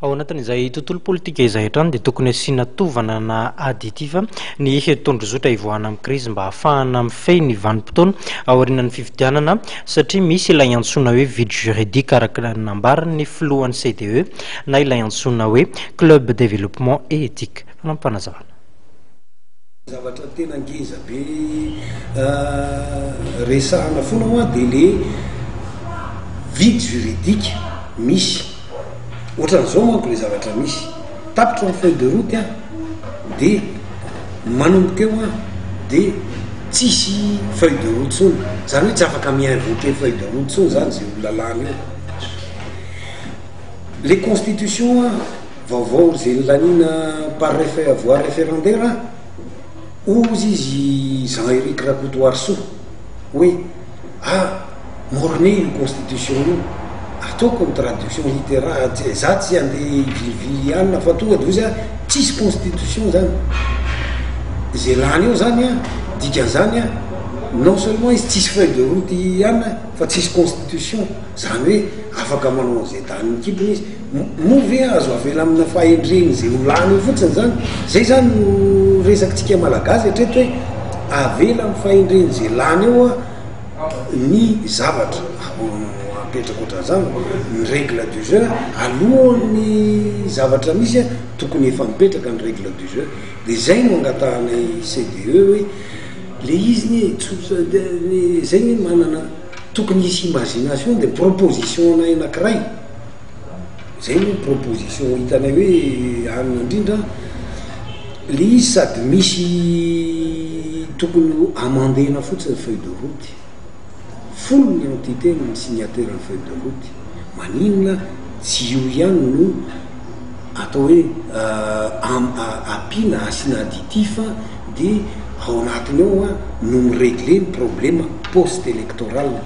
Ao anatin'izay tontolo politika izay hatrany dia tokony asiana tovana na additif ny tondrozotra hivoahana amin'ny krizy mba hahafahana mifehy ny vanim-potoana aorianan'ny fifidianana satria misy ilay antsoina hoe vide juridique araka ny nambaran'ny filohan'ny CDE na ilay antsoina hoe Club Développement et Éthique. Fanampim-panazavana. Zavatra tena ngeza be resahana foana hoa de le vide juridique misy. Ohatran'izao manko le zavatra misy, tapitra ny feuille de route an, de manomboka eo an de tsisy feuille de route tsony, zany hoe tsy afaka mi-invoquer feuille de route tsony zany ze olona lany eo. Le constitution an. Vaovao ze nilaniana par refe voie referendaire an, hozy izy Jean Eric Rakotoarisoa hoe ah morne io constitution io, ataoko ny traduction littera za tsy andeha hivilivily anona fa tonga de hozy ah tsisy constitution zany, ze lany eo zany an dikan'zany an non seulement izy tsisy feuille de route anona fa tsisy constitution, zany hoe afaka manao an'ze danin'ny kibony izy. Moa ve azo avela amina fahendreny izay ho lany eo fotsiny izany? Izay izany no resakitsika Malagasy hatreto hoe avela amin'ny fahendreny izay lany eo ny zavatra apetraka ohatran'izany, ny règle du jeu alohan'ny zavatra misy tokony efa mipetraka ny règle du jeu. Dia izay no angatahanay CDE hoe le izy anie tsotra, izay anie manana tokony hisy imagination dia proposition anay anakiray. Zay moa proposition hitanay hoe anona indrindra, le izy sady misy tokony ho amender-na fotsiny feuille de route, folo ny entité ny signataire ny feuille de route, maninona tsy io ihany no atao hoe ampiana asiana additif de ao anatiny ao no mi-regler ny problema post électoral.